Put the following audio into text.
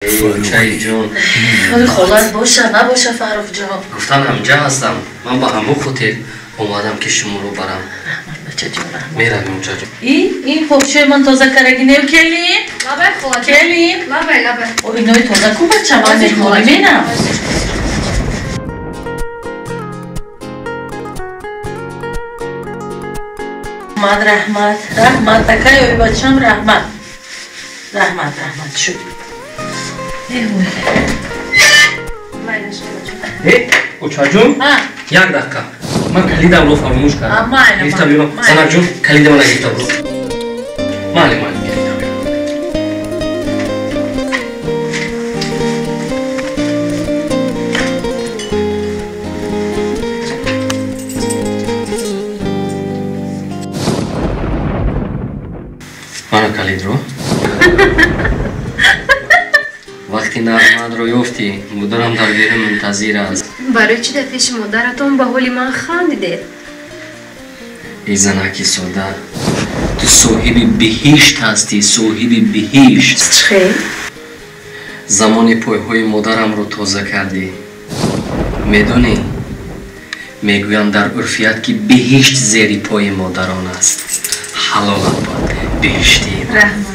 Чайҷон. Холат боша, набоша, Фаррухҷон. Гуфтан ҳамҷа ҳастам. Ман ба ҳамон хотир омадам, ки шуморо барам. Раҳмат, бачаҷон, раҳмат. Меравем, очаҷон. И ин покчои ман тоза караги нев, келин? Лабай, холаҷон. Келин. Лабай, лабай. О, инои тоза ку, бача, ман меҳмонӣ менам. Раҳмат, раҳмат, раҳмат, акай, ой бачам, раҳмат. Раҳмат, раҳмат, шуд. Э, очаҷон, як дақиқа, ман калидамро фаромӯш кардам, гирифта биём. Занакҷон, калиди мана гирифта бур. Майли, майли, гирифта биём. Мана калидро. Вақти нағмаатро ёфтӣ, модарам дар берун мунтазир аст. Барои чӣ дар пеши модаратон ба ҳоли ман хандидед? Эй занаки сода, ту соҳиби биҳишт ҳастӣ, соҳиби биҳишт. Чӣ? Замони пойҳои модарамро тоза кардӣ. Медонӣ, мегӯянд дар урфият, ки биҳишт зери пои модарон аст. Ҳалолат бод, биҳиштӣ. Раҳмат.